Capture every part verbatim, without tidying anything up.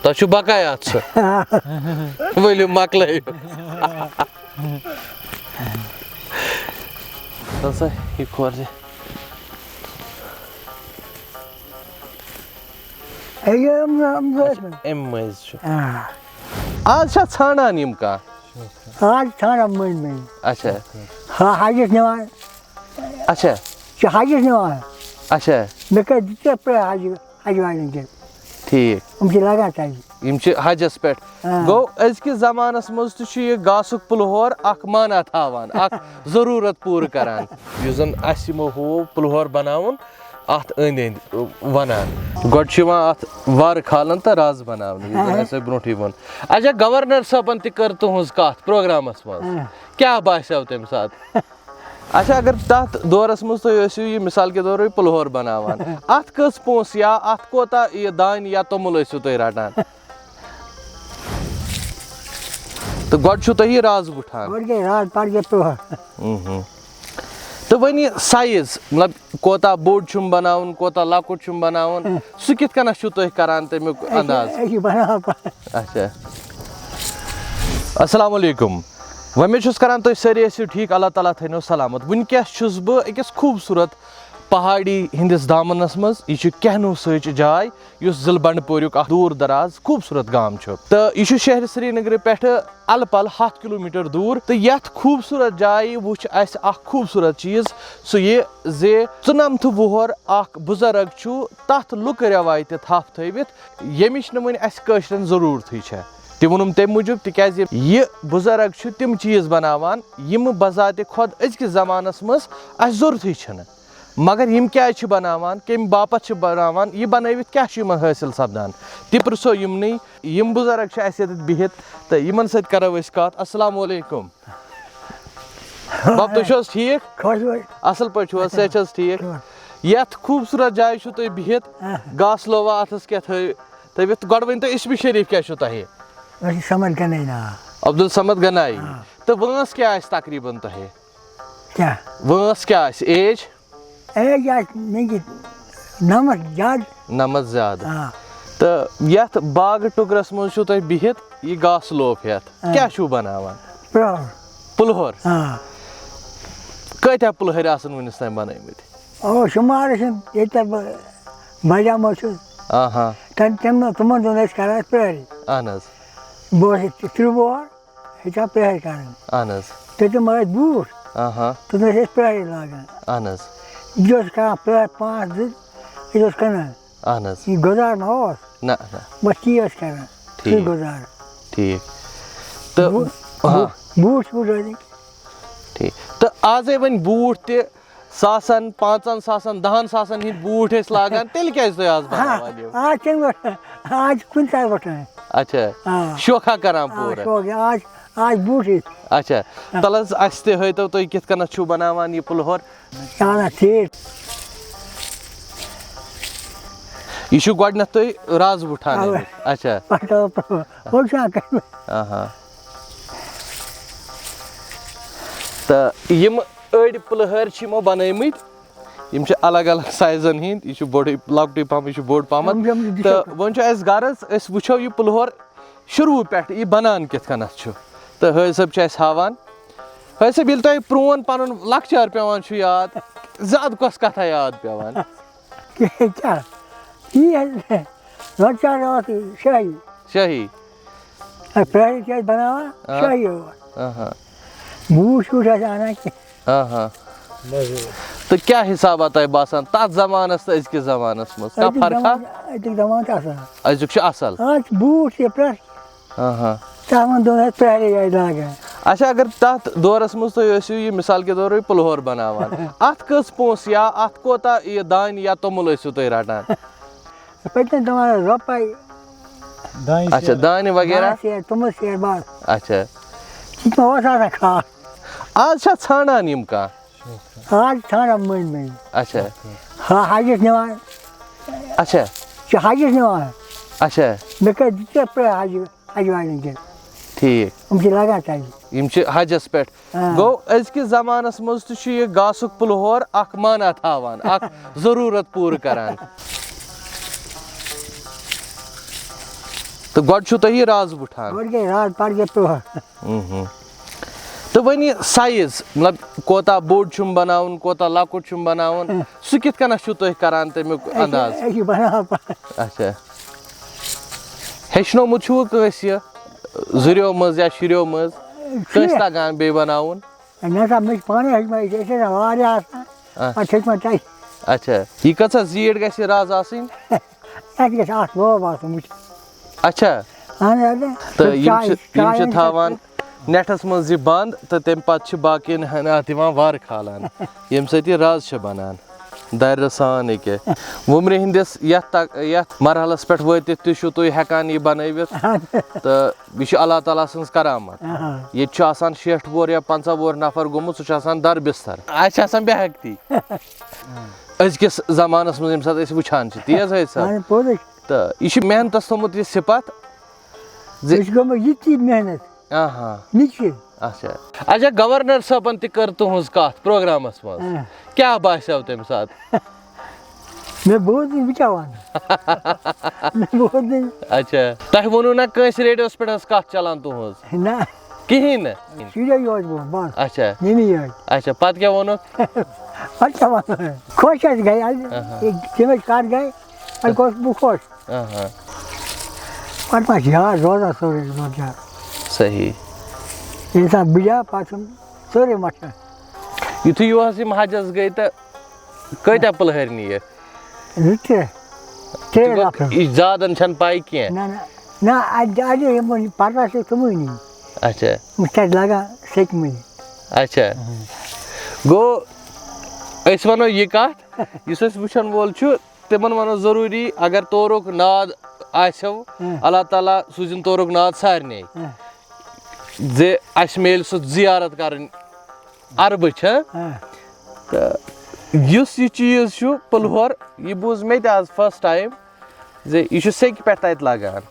تۄہہِ چھُو بقایا اَتھ سُہ؟ ؤلِو مۄکلٲیِو۔ تَل سا، یہِ کھور دِ۔ اے، یہِ أمۍ، أمۍ، أمۍ۔ اَمہِ مٔنٛزۍ چھُ۔ آ۔ آز چھا ژھانٛڈان یِم کانٛہہ؟ آز ژھانٛڈان مٔنٛزۍ مٔنٛزۍ۔ اچھا۔ ہا، حجس نِوان۔ اچھا۔ چھِ حجس نِوان۔ اچھا۔ مےٚ کٔرۍ زٕ ترٛےٚ پرٛٲرۍ حجہِ، حجہِ والٮ۪ن تہِ۔ ٹھیٖک۔ یِم چھِ لگان تَتہِ۔ یِم چھِ حجس پٮ۪ٹھ۔ آ۔ گوٚو، أزکِس زمانس منٛز تہِ چھُ یہِ گاسُک پُلہور اکھ معنہ تھاوان، اکھ ضروٗرت پوٗرٕ کران۔ یُس زن اَسہِ یِمو ہوو پُلہور بناوُن، اَتھ أنٛدۍ أنٛدۍ وَنان۔ گۄڈٕ چھُ یِوان اَتھ وارٕ کھالان تہٕ رَز بَناونہٕ، یُس زَن اَسہِ تۄہہِ برونٛٹھٕے ووٚن۔ اچھا، گورنر صٲبَن تہِ کٔر تُہٕنٛز کَتھ پروگرامَس منٛز۔ اۭں۔ کیٛاہ باسیو تَمہِ ساتہٕ؟ اچھا، اگر تَتھ دورَس منٛز تُہۍ ٲسِو یہِ مِثال کے طور پَر پُلہور بَناوان، اَتھ کٔژ پونٛسہٕ یا اَتھ کوتاہ یہِ دانہِ یا توٚمُل ٲسِو تُہۍ رَٹان؟ تہٕ گۄڈٕ چھُو تۄہہِ یہِ رَز وٕٹھان۔ گۄڈٕ گٔے رَز، پَتہٕ گٔے پُلہور۔ اۭں۔ تہٕ وۄنۍ یہِ سایز، مطلب، کوتاہ بوٚڑ چھُم بناوُن، کوتاہ لۄکُٹ چھُم بناوُن، اۭں۔ سُہ کِتھ کٔنۍ چھُو تُہۍ کران تَمیُک اَسہِ چھِ، انداز؟ أسۍ چھِ بناوان پانہٕ۔ اچھا۔ السلام علیکم۔ وۄنۍ مےٚ چھُس کران تُہۍ سٲری ٲسِو ٹھیٖک، اللہ تعالیٰ تھٲینو سلامت۔ وٕنکیٚس چھُس بہٕ أکِس خوٗبصوٗرت پہاڑی ہِنٛدِس دامنَس منٛز۔ یہِ چھُ کہنوٗ سۭچ جاے، یُس ضلع بنڈپوریُک اکھ دوٗر دراز خوٗبصوٗرت گام چھُ۔ تہٕ یہِ چھُ شہرِ سرینگرٕ پٮ۪ٹھٕ الہٕ پلہٕ ہَتھ کلوٗمیٹر دوٗر۔ تہٕ یتھ خوٗبصوٗرت جایہِ وُچھ اسہِ اکھ خوٗبصوٗرت چیٖز، سُہ یہِ زِ ژُنمتھٕ وُہر اکھ بُزرگ چھُ تتھ لُکہٕ رٮ۪وایتہِ تھپھ تھٲوِتھ، ییٚمِچ نہٕ وۄنۍ اسہِ کٲشرٮ۪ن ضروٗرتھٕے چھےٚ۔ تہِ ووٚنُم تمہِ موٗجوٗب، تِکیازِ یہِ بُزرگ چھُ تِم چیٖز بناوان، یِم بذات خۄد أزکِس زمانس منٛز اسہِ ضروٗرتھٕے چھِنہٕ۔ مگر یِم کیازِ چھِ بناوان، کمہِ باپتھ چھِ بناوان، یہِ بنٲوِتھ کیاہ چھُ یِمن حٲصِل سپدان، تہِ پرژھو یِمنٕے۔ یِم بُزرگ چھِ اسہِ ییٚتٮ۪تھ بِہِتھ تہٕ یِمن سۭتۍ کرو أسۍ کتھ۔ السلام علیکم۔ بب، تُہۍ چھِو حظ ٹھیٖک؟ خۄش پٲٹھۍ۔ اصل پٲٹھۍ چھِو حظ؟ صحت چھِ حظ ٹھیٖک؟ شُکر۔ یتھ خوٗبصوٗرت جایہِ چھِو تُہۍ بِہِتھ، آ۔ گاسہٕ لووا اتھس کیٛاہ تھٲوِو؟ تُہۍ ؤتھِو گۄڈٕ ؤنۍ تو، اسمِ شریف کیٛاہ چھُو تۄہہِ؟ مےٚ چھُ صمد گنایی ناو۔ عبدالصمد گنایی۔ آ۔ تہٕ وٲنٛس کیٛاہ آسہِ تقریباً تۄہہِ؟ کیٛاہ؟ وٲنٛس کیٛاہ آسہِ، ایج؟ ایج آسہِ مےٚ یہِ نَمَتھ زیادٕ۔ نَمَتھ زیادٕ۔ آ۔ تہٕ یَتھ باغہٕ ٹُکرَس منٛز چھُو تُہۍ بِہِتھ یہِ گاسہٕ لوف ہٮ۪تھ، آ۔ کیٛاہ چھُو بَناوان؟ پُلہور۔ پُلہور؟ آ۔ کۭتیٛاہ پُلہٕرۍ آسَن وُنِس تام بَنٲومٕتۍ؟ او، شُمار ٲسِم ییٚتہِ بہٕ بَجان اوسُس۔ آ ہا۔ تَمہِ، تَمہِ دۄہ تِمَن دۄہَن ٲسۍ کَران أسۍ پرٛٲرِتھ۔ اَہَن حظ۔ بہٕ اوسُس تہِ ترٛوٚ وُہَر۔ ہیٚچھان پرٛٲرۍ کَرٕنۍ۔ اَہَن حظ۔ تہٕ تِم ٲسۍ بوٗٹھ۔ آ ہا۔ تِم ٲسۍ أسۍ پرٛٲرۍ لاگان۔ اَہَن حظ۔ یہِ اوس کَران پرٛٲرۍ پانٛژھ دۄہ، یہِ اوس کٕنان۔ اَہَن حظ۔ یہِ گُزار ما اوس؟ نہ، نہ۔ بَس تی ٲسۍ کَران۔ سُے ٹھیٖک۔ گُزار۔ ٹھیٖک۔ تہٕ بوٗ-، ہاں۔ بوٗ-، بوٗٹھ چھِ گُزٲرِتھ۔ ٹھیٖک۔ تہٕ آزے وۄنۍ بوٗٹھ تہِ ساسن، پانٛژن ساسن، دَہن ساسن ہٕنٛدۍ بوٗٹھ ٲسۍ لاگان، تیٚلہِ کیٛازِ تُہۍ آز آ، بناوان یِم؟ آز چھِنہٕ وۄتھان۔ آز چھِ کُنہِ ساتہٕ وۄتھان۔ اچھا۔ آ۔ شوخا کران آ، پوٗرٕ۔ شوخ، آز، آز بوٗٹھ ٲسۍ۔ اچھا۔ آ۔ تَلہٕ حظ، اَسہِ تہِ ہٲیتو تُہۍ کِتھ کٔنٮ۪تھ چھِو بناوان یہِ پُلہور؟ اہن حظ، ٹھیٖک۔ یہِ چھُ گۄڈٕنٮ۪تھ تُہۍ رازٕ وُٹھان اَوے۔ اَمیُک۔ اچھا۔ پَتہٕ آو پَتہٕ وۄنۍ چھُ اَکھ۔ آہا۔ تہٕ یِم أڑۍ پُلہٕرۍ چھِ یِمو بَنٲومٕتۍ، یِم چھِ الگ الگ سایزن ہٕنٛدۍ، یہِ چھُ بوٚڑُے، لۄکٹُے پَہم، یہِ چھُ بوٚڑ پَہمَتھ۔ یِم، یِم، یہِ چھُ تہٕ وۄنۍ چھُ اَسہِ غرض، أسۍ وٕچھو یہِ پُلہور شروٗع پٮ۪ٹھ، یہِ بَنان کِتھ کٔنَتھ چھُ۔ تہٕ حٲج صٲب چھِ اَسہِ ہاوان۔ حٲج صٲب، ییٚلہِ تۄہہِ پرٛون پَنُن لۄکچار پٮ۪وان چھُ یاد، زیادٕ کۄس کَتھا یاد پٮ۪وان؟ کیٛاہ؟ یی حظ، لۄکچار اوس شٲہی۔ شٲہی۔ اَتھ پرٛٲرِتھ چھِ أسۍ بَناوان آ۔ شٲہی اوس۔ آہا۔ بوٗٹھ ووٗٹھ ٲسۍ اَنان کینٛہہ۔ آہا۔ تہٕ کیٛاہ حِسابا تۄہہِ باسان تَتھ زمانَس تہٕ أزکِس زمانَس منٛز؟ کانٛہہ أزیُک فرقا؟ زمانہٕ، أزیُک زمانہٕ چھُ اَصٕل۔ أزیُک چھُ اَصٕل۔ آز چھِ بوٗٹھ تہِ پرٛٮ۪تھ آہا۔ تَتھ منٛز دۄن ہَتھ پرٛارے آیہِ لاگان۔ اچھا، اگر تَتھ دورَس منٛز تُہۍ ٲسِو یہِ مِثال کے طور پَر پُلہور بَناوان، اَتھ کٔژ پونٛسہٕ یا اَتھ کوتاہ یہِ دانہِ یا توٚمُل ٲسِو تُہۍ رَٹان؟ پٔتمٮ۪ن زمانن رۄپے۔ دانہِ اچھا، سیر۔ دانہِ وغیرہ؟ دانہِ سیر، توٚمُل سیر بس۔ اچھا۔ یہِ تہِ ما اوس آسان خاص؟ آز چھا ژھانڈان یِم کانٛہہ؟ آز چھِ ژھانڈان مٔنٛزۍ مٔنٛزۍ۔ اچھا۔ ہا، حجس نِوان۔ اچھا۔ چھِ حجس نِوان۔ اچھا۔ مےٚ کٔرۍ زٕ ترٛےٚ پرٛٲرۍ حجہِ، حجہِ والٮ۪ن تہِ۔ ٹھیٖک۔ یِم چھِ لگان تَتہِ۔ یِم چھِ حجس پٮ۪ٹھ۔ آ۔ گوٚو، أزکِس زمانس منٛز تہِ چھُ یہِ گاسُک پُلہور اکھ معنہ تھاوان، اکھ ضروٗرت پوٗرٕ کران۔ تہٕ گۄڈٕ چھُو تۄہہِ یہِ رازٕ وُٹھان۔ گۄڈٕ گٔے راز، پَتہٕ گٔے پُلہور۔ مہم۔ تہٕ وۄنۍ یہِ سایز، مطلب، کوتاہ بوٚڑ چھُم بَناوُن، کوتاہ لۄکُٹ چھُم بَناوُن، اۭں۔ سُہ کِتھ کٔنَتھ چھُو تُہۍ کَران تَمیُک أسۍ چھِ، انداز؟ أسۍ چھِ بَناوان پانہٕ۔ اچھا۔ ہیٚچھنومُت چھُوٕ کٲنٛسہِ یہِ زُریو منٛز یا شُریو منٛز؟ کٲنٛسہِ شُرۍ؟ تَگان بیٚیہِ بَناوُن؟ نہ سا، مےٚ چھِ پانَے ہیٚچھمٕژ، أسۍ ٲسۍ آسان واریاہ آسان، اَتھ ہیٚچھ مےٚ تَتہِ۔ اچھا، یہِ کۭژاہ زیٖٹھ گژھِ یہِ رَز آسٕنۍ؟ اَتھ گژھِ اَکھ لوب آسُن وٕچھ۔ اچھا۔ اَہَن حظ، تہٕ یِم چاے، چھِ، یِم چاے چھِ أنۍ تھاوان سۄ۔ نٮ۪ٹَس منٛز یہِ بنٛد تہٕ تَمہِ پَتہٕ چھِ باقیَن ہَن اَتھ دِوان وارٕ کھالان، ییٚمہِ سۭتۍ یہِ رَز چھِ بَنان۔ دَرِ سان ییٚکیٛاہ۔ وُمرِ ہِنٛدِس یَتھ تَک-، یَتھ مرحلَس پٮ۪ٹھ وٲتِتھ تہِ چھُو تُہۍ ہٮ۪کان یہِ بَنٲوِتھ۔ تہٕ یہِ چھِ اللہ تعالیٰ سٕنٛز کرامت۔ آہا۔ ییٚتہِ چھُ آسان شیٹھ وُہُر یا پنٛژاہ وُہُر نفر گوٚمُت، سُہ چھُ آسان در بستر۔ اَسہِ چھِ آسان بے ہٮ۪کتی۔ أزکِس زمانَس منٛز ییٚمہِ ساتہٕ أسۍ وٕچھان چھِ، تی حظ ہے سَر؟ اَہَن پوٚزُے۔ تہٕ یہِ چھِ محنتَس تھوٚمُت یہِ صفت زِ أسۍ چھِ گٔمٕتۍ یِتھی محنت۔ آہا۔ نِچہِ۔ اچھا۔ اچھا، گورنر صٲبَن تہِ کٔر تُہٕنٛز کَتھ پروگرامَس منٛز۔ آ۔ کیٛاہ باسیو تَمہِ ساتہٕ؟ مےٚ بوٗز نہٕ، بہٕ کیٛاہ وَنہٕ؟ مےٚ بوٗز نہٕ۔ اچھا، تۄہہِ ووٚنوُ نا کٲنٛسہِ ریڈیوَس پٮ۪ٹھ ٲس کَتھ چَلان تُہٕنٛز؟ نہ۔ کِہیٖنۍ نہٕ؟ سیٖدھے یوت ووٚن، بَس۔ اچھا۔ ییٚمی یٲتۍ۔ اچھا، پَتہٕ کیٛاہ ووٚنُکھ؟ پَتہٕ کیٛاہ وَنہٕ؟ خۄش حظ گٔے، اَدٕ آہا۔ یہِ تِم ٲسۍ کَتھ گٔے، اَدٕ گوس بہٕ خۄش۔ آہا۔ پَتہٕ ما چھِ یاد روزان سورُے روزگار؟ صحیح۔ ییٚلہِ سا بٕجا، پَتہٕ چھُم سورُے مۄکلان۔ یُتھُے یور یِم حجَس گٔے تہٕ کۭتیٛاہ پُلہٲرۍ نِیہِ؟ زٕ ترٛےٚ۔ ترٛےٚ ژٕ گوٚو، نفر۔ یہِ زیادَن چھَنہٕ پَے کینٛہہ۔ نہ، نہ، نہ، اَتہِ، اَتہِ یِمَن پَتہ چھِ تِمنٕے۔ اچھا۔ وۄنۍ چھِ تَتہِ لَگان سٔتمٕے۔ اچھا۔ گوٚو، أسۍ وَنو یہِ کَتھ، یُس اَسہِ وٕچھَن وول چھُ، تِمَن وَنو ضروٗری، اگر تورُک ناد آسیو، ہاں۔ اللہ تعالیٰ سوٗزِن تورُک ناد سارنٕے۔ ہاں۔ زِ اَسہِ میلہِ سُہ زیارت کَرٕنۍ عربٕچ، ہاں؟ ہاں۔ تہٕ یُس یہِ چیٖز چھُ پُلہور، یہِ بوٗز مےٚ تہِ آز first time زِ یہِ چھُ سیٚکہِ پٮ۪ٹھ تَتہِ لَگان۔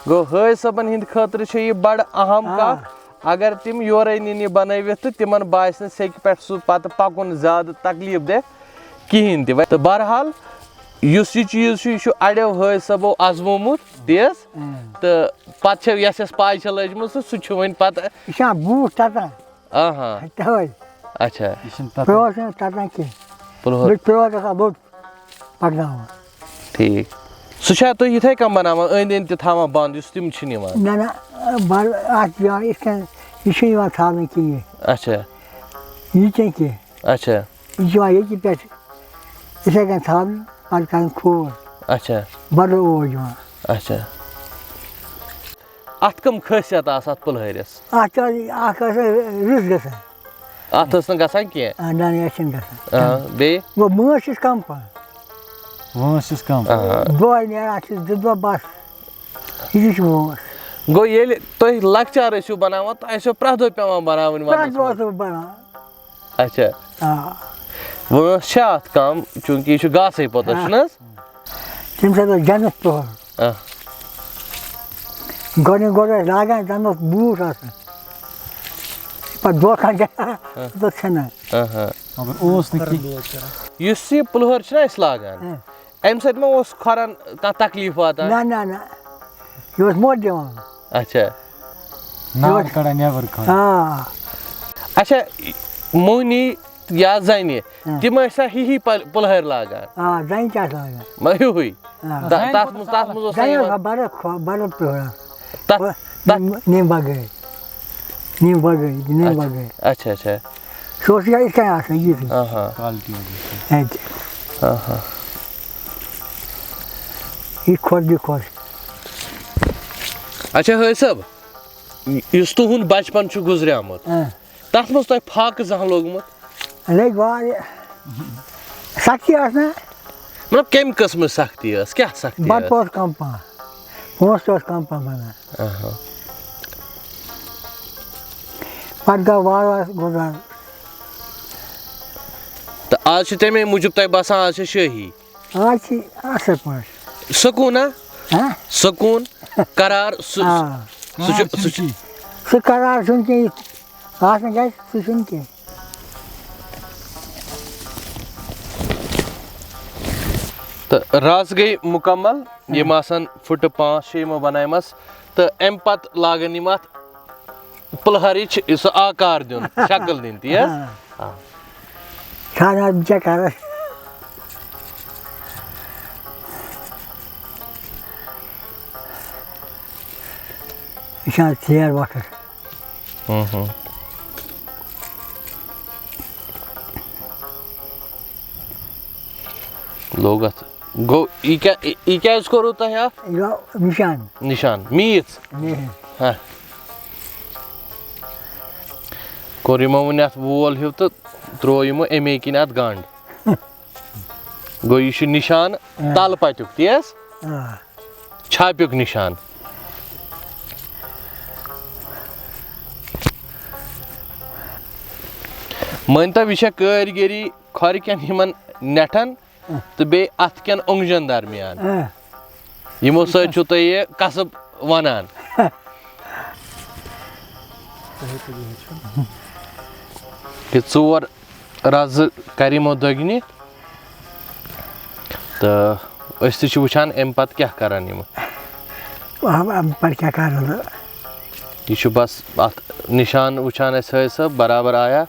گوٚو، حٲج صٲبَن ہِنٛدِ خٲطرٕ چھِ یہِ بَڑٕ اَہَم آ۔ کَتھ۔ اگر تِم یورَے نِن یہِ بَنٲوِتھ، تہٕ تِمَن باسہِ نہٕ سیٚکہِ پٮ۪ٹھ سُہ پَتہٕ پَکُن زیادٕ تکلیٖف دہ کِہیٖنۍ تہِ۔ تہٕ بہرحال، یُس یہِ چیٖز چھُ، یہِ چھُ اَڑیو حٲج صٲبو آزمومُت تیز، اۭں۔ تہٕ پَتہٕ چھِ یَس یَس پَے چھےٚ لٔجمٕژ، تہٕ سُہ چھُ وۄنۍ پَتہٕ۔ یہِ چھا بوٗٹھ تَتان؟ آہا۔ تَوَے۔ اچھا۔ یہِ چھُنہٕ تَتان۔ پیور چھُنہٕ تَتان کینٛہہ۔ پُلہور۔ بیٚیہِ پیور گژھان لوٚت پَکناوُن۔ ٹھیٖک۔ سُہ چھا تُہۍ یِتھَے کٔنۍ بَناوان، أنٛدۍ أنٛدۍ تہِ تھاوان بنٛد، یُس تِم چھِ نِوان؟ نہ، نہ، بَر-، اَتھ چھِ یِوان یِتھ کٔنۍ، یہِ چھُنہٕ یِوان تھاونہٕ کِہیٖنۍ۔ اچھا۔ یہِ چھَنہٕ کینٛہہ۔ اچھا۔ یہِ چھُ یِوان ییٚتہِ پٮ۪ٹھ یِتھَے کٔنۍ تھاونہٕ، پَتہٕ کَرُن کھول۔ اچھا۔ بَڑٕ اوج یِوان۔ اچھا۔ اَتھ کَم خٲصیت آسہٕ اَتھ پُلہٲرِس؟ اَتھ چھِ اَکھ آسان رٕژ گژھان۔ اَتھ ٲس نہٕ گژھان کینٛہہ؟ آ، نہ، نہ، یَتھ چھِنہٕ گژھان۔ آ، بیٚیہِ؟ گوٚو مٲنٛچھ چھِس کَم پَہَن۔ وٲنٛس چھِس کَم۔ آ۔ دۄہَے نیران چھِس زٕ دۄہ بَس۔ یہِ چھُ وٲنٛس۔ گوٚو ییٚلہِ تُہۍ لۄکچار ٲسِو بَناوان، تۄہہِ ٲسِو پرٛٮ۪تھ دۄہ پٮ۪وان بَناوٕنۍ وَنٛدَس پرٛٮ۪تھ دۄہ منٛز؟ اوسُس بہٕ بَناوان۔ اچھا۔ آ۔ وٲنٛس چھا اَتھ کَم، چوٗنٛکہِ یہِ چھُ گاسَے پوٚتُس، آ۔ چھُنہٕ حظ؟ تَمہِ ساتہٕ اوس جنت پۄہَر۔ آ۔ گۄڈٕنیُک گۄڈٕ ٲسۍ لاگان، زَن اوس بوٗٹھ آسان۔ پَتہٕ دھوکھا گژھان، آ۔ پَتہٕ ژھٕنان۔ آ ہا۔ مگر اوس نہٕ کینٛہہ۔ یُس یہِ پُلہور چھُنہ أسۍ لاگان، آ۔ اَمہِ سۭتۍ ما اوس کھۄرَن کانٛہہ تکلیٖف واتان؟ نہ، نہ، نہ۔ یہِ اوس موٚٹ دِوان۔ اچھا۔ نار یہِ اوس کڑان نٮ۪بر کھۄرَن۔ آ۔ اچھا، موہنی یا زَنہِ، ہاں۔ تِم ٲسۍ سا ہی ہی پل-، پُلہٲرۍ لاگان؟ آ، زَنہِ تہِ آسہٕ لاگان۔ مگر ہیوٗ ہیوٗ۔ آ۔ تَ-، زَنہِ تَتھ منٛز، تَتھ منٛز اوس نہ زَنہِ یِوان۔ اوس بَڑٕ کھۄ-، بَڑٕ پُلہور۔ تَتھ، بہٕ-، تَتھ نِم-، نِم بَغٲرۍ۔ نِم بَغٲرۍ، نِم اچھا، بَغٲرۍ۔ اچھا، اچھا۔ سُہ اوس یِہوٚے یِتھ کٔنۍ آسان، یہِ تہِ۔ آ ہا۔ اَتہِ۔ آ ہا۔ یہِ کھۄر، یہِ کھۄر۔ اچھا، حٲج صٲب، یُس تُہُنٛد بَچپَن چھُ گُزریومُت، آ۔ تَتھ منٛز تۄہہِ فاقہٕ زانٛہہ لوٚگمُت؟ لٔگۍ واریاہ۔ سختی ٲس نہ۔ مطلب، کَمہِ قٕسمٕچ سختی ٲس؟ کیٛاہ سختی ٲس؟ بَتہٕ اوس کَم پَہَم، پونٛسہٕ تہِ اوس کَم پَہَم بَنان۔ آہا۔ پَتہٕ گوٚو وارٕ وارٕ گُزارٕ۔ تہٕ آز چھُ تَمے موٗجوٗب تۄہہِ باسان، آز چھِ شٲہی؟ آز چھِ اَصٕل پٲٹھۍ۔ سکوٗن ہا؟ ہہ؟ سکوٗن، قرار، سُہ، آ۔ سُہ چھُ، سُہ چھُ۔ سُہ قرار چھُنہٕ کینٛہہ، یُس آسُن گژھِ، سُہ چھُنہٕ کینٛہہ۔ تہٕ رَز گٔے مُکمل، یِم آسَن فُٹہٕ پانٛژھ شےٚ یِمو بَنایمَس، تہٕ اَمہِ پَتہٕ لاگَن یِم اَتھ پُلہَرٕچ سُہ آکار دیُن، شکل دِنۍ، تی حظ؟ آ۔ آ۔ ژھانٛڈان بہٕ کیٛاہ کَرٕ۔ یہِ چھِ آز ژیر وقت۔ ہُم ہُم۔ لوٚگ اَتھ۔ گوٚو، یہِ کیٛاہ، یہِ، یہِ کیٛازِ کوٚروٕ تۄہہِ اَتھ یہِ گوٚو نِشان۔ نِشان؟ میٖژ؟ میٖژ۔ ہا۔ کوٚر یِمو وۄنۍ اَتھ وول ہیوٗ تہٕ ترٛوو یِمو اَمے کِنۍ اَتھ گنٛڈ۔ گوٚو، یہِ چھُ نِشان آ۔ تَلہٕ پَتیُک، تی حظ؟ آ۔ چھاپیُک نِشان۔ مٲنۍ تو، یہِ چھےٚ کٲرۍ گٔری کھۄرٕ کٮ۪ن یِمن نٮ۪ٹھن تہٕ بیٚیہِ اَتھٕ کٮ۪ن اوٚنٛگجن درمیان۔ آ۔ یِمو سۭتۍ چھُو تُہۍ یہِ کسب وَنان۔ یہِ ژور رَزٕ کَرِ یِمو دٔگنہِ۔ تہٕ أسۍ تہِ چھِ وٕچھان اَمہِ پَتہٕ کیٛاہ کَرَن یِم۔ اَمہِ پَتہٕ کیٛاہ کَرَن؟ یہِ چھُ بَس اَتھ نِشان وٕچھان اَسہِ، حٲج صٲب، برابر آیا۔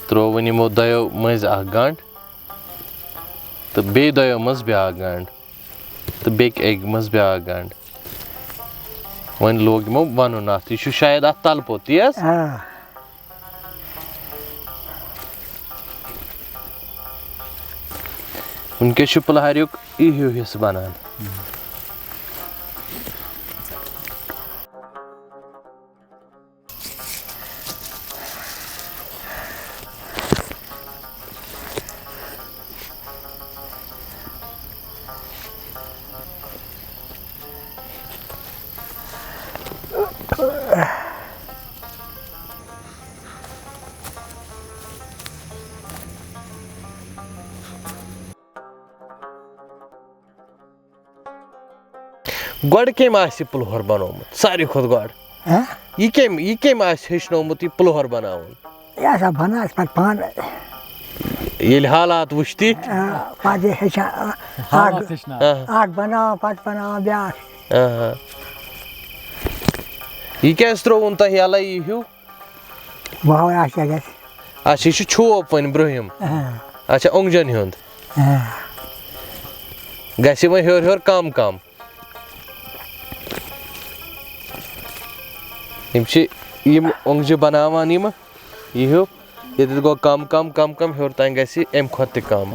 ترٛوو وۄنۍ یِمو دۄیو مٔنٛزۍ اَکھ گنٛڈ تہٕ بیٚیہِ دۄیو منٛز بیٛاکھ گنٛڈ۔ تہٕ بیٚکہِ اَکہِ منٛز بیٛاکھ گنٛڈ۔ وۄنۍ لوگ یِمو وَنُن اَتھ، یہِ چھُ شاید اَتھ تَلہٕ پوٚت، تی حظ؟ آ۔ وٕنکیٚس چھُ پُلہاریُک یہِ ہیوٗ حِصہٕ بَنان۔ گۄڈٕ کٔمۍ آسہِ یہِ پُلہور بنوومُت؟ ساروی کھۄتہٕ گۄڈٕ۔ ہہ؟ یہِ کٔمۍ، یہِ کٔمۍ آسہِ ہیٚچھنومُت یہِ پُلہور بناوُن؟ یہِ ہسا بناو اَسہِ پتہٕ پانہٕ۔ ییٚلہِ حالات وٕچھتِکۍ۔ آ، پتہٕ یہِ ہیٚچھان، آ، حالات اکھ، ہیٚچھناو۔ آ۔ اکھ بناوان، پتہٕ بناوان بیٛاکھ۔ آ۔ یہِ کیٛازِ ترٛووُن تۄہہِ یَلَے یہِ ہیوٗ؟ وۄنۍ اَتھ کیٛاہ گژھِ؟ اچھا، یہِ چھُ چھوپ وۄنۍ برٛونٛہِم۔ آ۔ اچھا، اوٚنٛگجن ہُنٛد۔ آ۔ گژھِ وۄنۍ ہیوٚر ہیوٚر کم کم۔ یِم چھِ یِم اوٚنٛگجہِ بناوان یِم، یہِ ہیوٗ، ییٚتٮ۪تھ گوٚو کم کم کم کم، ہیوٚر تام گژھِ اَمہِ کھۄتہٕ تہِ کم۔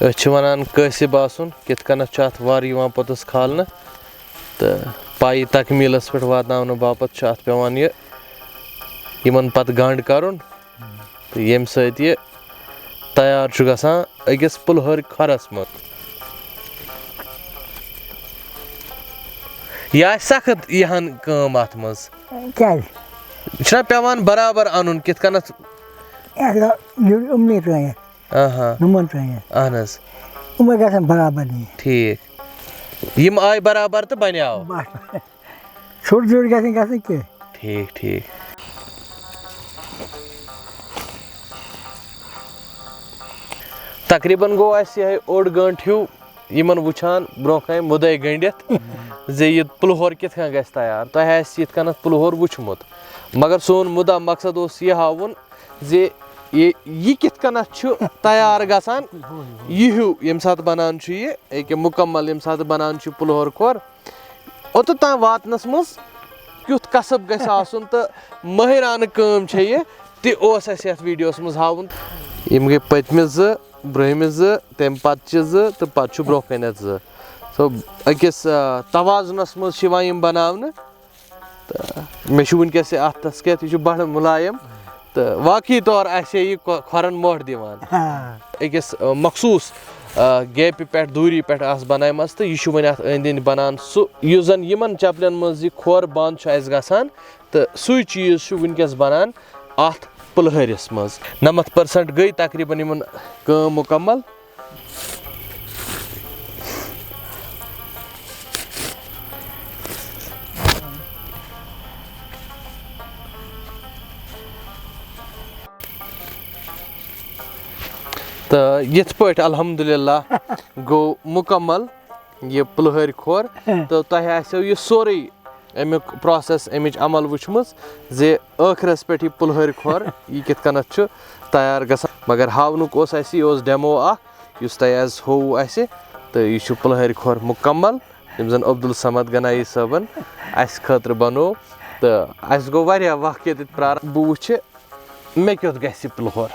أسۍ چھِ وَنان کٲسِب آسُن، کِتھ کٔنَتھ چھُ اَتھ وَر یِوان پوٚتُس کھالنہٕ، تہٕ پَیہِ تَکمیٖلَس پٮ۪ٹھ واتناونہٕ باپَتھ چھُ اَتھ پٮ۪وان یہِ، یِمَن پَتہٕ گنٛڈ کَرُن، تہٕ ییٚمہِ سۭتۍ یہِ تیار چھُ گژھان أکِس پُلہٕرۍ کھۄرَس منٛز۔ یہِ آسہِ سخت یِہَن کٲم اَتھ منٛز۔ کیٛازِ؟ یہِ چھُنہ پٮ۪وان برابر اَنُن کِتھ کٔنَتھ؟ یَتھ گوٚو یہِ یِمنٕے ترٛٲیِتھ، آہا۔ یِمَن ترٛٲیِتھ۔ اَہَن حظ۔ یِمَے گژھن برابر نِنۍ۔ ٹھیٖک۔ یِم آے برابر تہٕ بَنیو۔ بَس۔ ژھوٚٹ زیوٗٹھ گژھِ نہٕ گژھٕنۍ کینٛہہ۔ ٹھیٖک، ٹھیٖک۔ تقریٖباً گوٚو اَسہِ یِہوٚے اوٚڑ گٲنٛٹہٕ ہیوٗ یِمَن وٕچھان برٛونٛہہ کَنہِ مُدَے گٔنٛڈِتھ زِ یہِ پُلہور کِتھ کٔنۍ گژھِ تیار۔ تۄہہِ آسہِ یِتھ کٔنَتھ پُلہور وٕچھمُت، مگر سون مُدا مقصد اوس یہِ ہاوُن زِ یہِ، یہِ کِتھ کٔنَتھ چھُ تیار گژھان، یہِ ہیوٗ ییٚمہِ ساتہٕ بَنان چھُ یہِ، أکیٛاہ مُکمل ییٚمہِ ساتہٕ بَنان چھُ پُلہور کھۄر، اوٚتَتھ تام واتنَس منٛز کیُتھ کسب گژھِ آسُن تہٕ مٲہرانہٕ کٲم چھےٚ یہِ، تہِ اوس اَسہِ یَتھ ویٖڈیوَس منٛز ہاوُن۔ یِم گٔے پٔتمہِ زٕ، برٛونٛہمہِ زٕ، تَمہِ پَتہٕ چہِ زٕ تہٕ پَتہٕ چھُ برٛونٛہہ کَنٮ۪تھ زٕ۔ So، أکِس، آ، توازنَس منٛز چھِ یِوان یِم بَناونہٕ۔ تہٕ مےٚ چھُ وٕنکیٚس یہِ اَتھَس کٮ۪تھ، یہِ چھُ بَڑٕ مُلایِم۔ تہٕ واقعی طور آسہِ ہے یہِ کھۄ-، کھۄرَن مۄٹھ دِوان۔ آ۔ أکِس، آ، مخصوٗص، آ، گیپہِ پٮ۪ٹھ، دوٗری پٮ۪ٹھ آسہٕ بَنایمَژٕ تہٕ یہِ چھُ وۄنۍ اَتھ أنٛدۍ أنٛدۍ بَنان سُہ، یُس زَن یِمَن چَپلٮ۪ن منٛز یہِ کھۄر بنٛد چھُ اَسہِ گژھان، تہٕ سُے چیٖز چھُ وٕنکیٚس بَنان اَتھ پُلہٲرِس منٛز۔ نَمَتھ percent گٔے تقریباً یِمَن کٲم مُکمل۔ تہٕ یِتھ پٲٹھۍ الحمدللہ گوٚو مُکمل یہِ پُلہٲرۍ کھۄر، تہٕ تۄہہِ آسیو یہِ سورُے اَمیُک process، اَمِچ عمل وٕچھمٕژ زِ ٲخرَس پٮ۪ٹھ یہِ پُلہٲرۍ کھۄر یہِ کِتھ کٔنَتھ چھُ تیار گژھان۔ مگر ہاونُک اوس اَسہِ، یہِ اوس demo اَکھ یُس تۄہہِ آز ہووُ اَسہِ، تہٕ یہِ چھُ پُلہٲرۍ کھۄر مُکمل، یِم زَن عبدالصمد گنایی صٲبَن اَسہِ خٲطرٕ بَنوو۔ تہٕ اَسہِ گوٚو واریاہ وقت ییٚتٮ۪تھ پرٛاران۔ بہٕ وٕچھِ مےٚ کیُتھ گژھِ یہِ پُلہور۔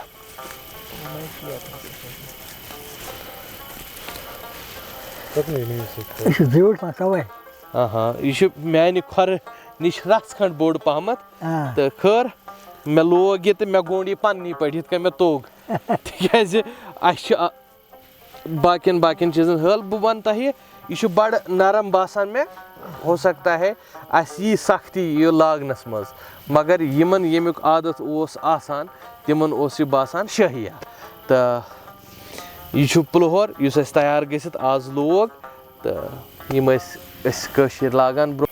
پَکنٲیِو نہٕ یہِ سۭتۍ۔ یہِ چھُ زیوٗٹھ پَہَن تَوَے۔ آہا، یہِ چھُ میٛانہِ کھۄرٕ نِش رَژھ کھنٛڈ بوٚڑ پَہمَتھ۔ آ۔ تہٕ خٲر، مےٚ لوگ یہِ تہٕ مےٚ گوٚنٛڈ یہِ پَننی پٲٹھۍ، یِتھ کٔنۍ مےٚ توٚگ۔ تِکیٛازِ اَسہِ چھِ، آ، باقین، باقین چیٖزن حٲل۔ بہٕ وَنہٕ تۄہہِ، یہِ چھُ بَڑٕ نرم باسان مےٚ۔ ہو سکتا ہے اَسہِ یی سختی یہِ لاگنَس منٛز، مگر یِمن ییٚمیُک عادت اوس آسان، تِمن اوس یہِ باسان شٲہیا۔ تہٕ یہِ چھُ پُلہور یُس اَسہِ تیار گٔژھِتھ آز لوگ، تہٕ یِم ٲسۍ أسۍ کٲشِرۍ لاگان برٛونٛہہ۔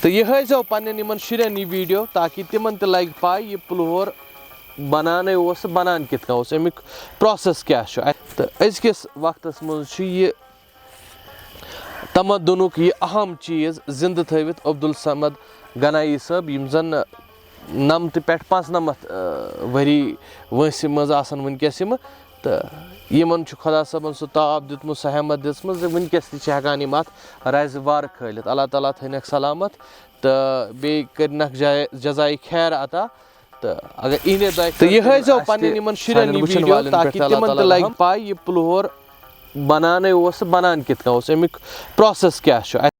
تہٕ یہِ ہٲیزیو پننٮ۪ن یِمن شُرٮ۪ن یہِ video، تاکہِ تِمن تہِ لگہِ پاے یہِ پُلہور بنانے اوس تہٕ بنان کِتھ کٔنۍ اوس، امیُک process کیٛاہ چھُ۔ تہٕ أزکِس وقتس منٛز چھُ یہِ تمدنُک یہِ اہم چیٖز زندٕ تھٲوِتھ عبدالصمد گنایی صٲب، یِم زن نمتہٕ پٮ۪ٹھ پانٛژنمتھ، آ، ؤری وٲنٛسہِ منٛز آسن وٕنکیٚس یِم۔ تہٕ یِمن چھُ خۄدا صٲبن سُہ تاب دیُتمُت، سۄ ہٮ۪مت دِژمٕژ زِ وٕنکیٚس تہِ چھِ ہٮ۪کان یِم اَتھ رَزِ وارٕ کھٲلِتھ۔ اللہ تعالیٰ تھٲینَکھ سلامت تہٕ بیٚیہِ کٔرنَکھ جاے-، جزایہِ خیر عطا۔ تہٕ اگر یِہِنٛدے دۄیہِ تہٕ یہِ خٲطرٕ ہٲیزیو آسہِ پننٮ۪ن تہِ یِمن شُرٮ۪ن سانٮ۪ن یہِ وٕچھن video، والٮ۪ن پٮ۪ٹھ تاکہِ تہِ اللہ تِمن تعالیٰ تہِ لگہِ رحم۔ پاے یہِ پُلہور بنانے اوس تہٕ بنان کِتھ کٔنۍ اوس، امیُک process کیٛاہ چھُ۔